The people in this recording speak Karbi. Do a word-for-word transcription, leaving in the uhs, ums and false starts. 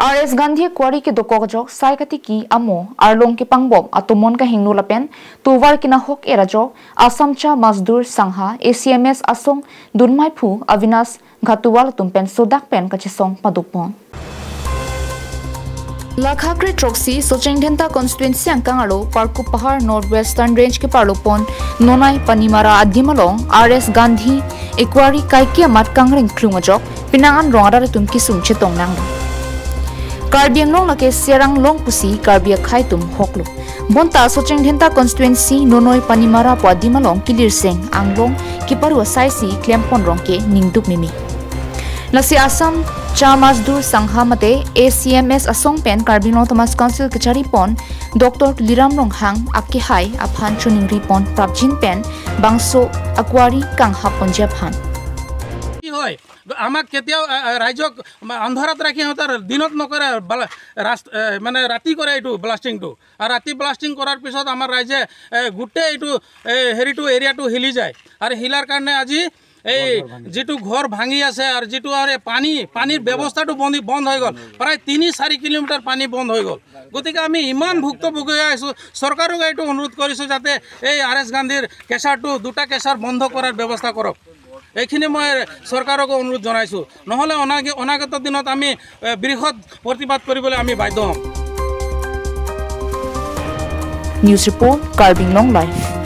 R S Gandhi Quarry kedokok ajok sai katiki amo arlong kepangbom atomon kahingno lapen tovar kenahok er ajok Assam Cha Mazdoor Sangha, A C M S asong dunmai phu Avinash Ghattuwal atum pen sodak pen kachesong padopon. Lakha kre throksi Socheng Dhenta constituency angkang arlo Parkup Pahar North Western Range keparlopon Nonoi Panimara adim along R S Gandhi Quarry kaike amat kangreng klung ajok penang an rong arat atum kesung chetong nanglo. Karbi Anglong lake Serang long pusi Karbi akhei atum hoklo. Bonta Socheng Dhenta constituency Nonoi Panimara pu adim along Kilirseng Anglong keparu asai si klempon rong ke ningduk mimi. Lasi Assam Cha Mazdoor Sangha mate A C M S asong pen Karbi Anglong Autonomous Council kecharipon Doctor Tuliram Ronghang akehai aphan choningripon prapjin pen bangso a-quarry kanghapponji aphan. কি হয়? আমাক কেতিয়াও আহ, আহ, ৰাইজক আন্ধাৰত ৰাখি সিহঁতৰ দিনত নকৰে, বালা- ৰাস্ত- এ, মানে ৰাতি কৰে এইটো ব্লাষ্টিংটো। আৰু ৰাতি ব্লাষ্টিং কৰাৰ পিছত আমাৰ ৰাইজে এ, গোটেই এইটো এ, হেৰিটো এৰিয়াটো হিলি যায়। আৰু হিলাৰ কাৰণে আজি এই যিটো ঘৰ ভাঙি আছে আৰু যিটো আৰু এই পানী পানীৰ ব্যৱস্থাটো বন্ধ বন্ধ হৈ গ'ল। প্ৰায় তিনি চাৰি কিলোমিটাৰ পানী বন্ধ হৈ গ'ল। গতিকে আমি ইমান ভুক্তভোগী হৈ আছোঁ। চৰকাৰক এইটো অনুৰোধ কৰিছোঁ যাতে এই আৰ এছ গান্ধীৰ কেচাৰটো দুটা কেচাৰ বন্ধ কৰাৰ ব্যৱস্থা কৰক। এইখিনি মই চৰকাৰকো অনুৰোধ জনাইছোঁ। নহ'লে অনাগ- অনাগত দিনত আমি এ, বৃহৎ প্ৰতিবাদ কৰিবলৈ আমি বাধ্য হ'ম। News report, Karbi Anglong Live.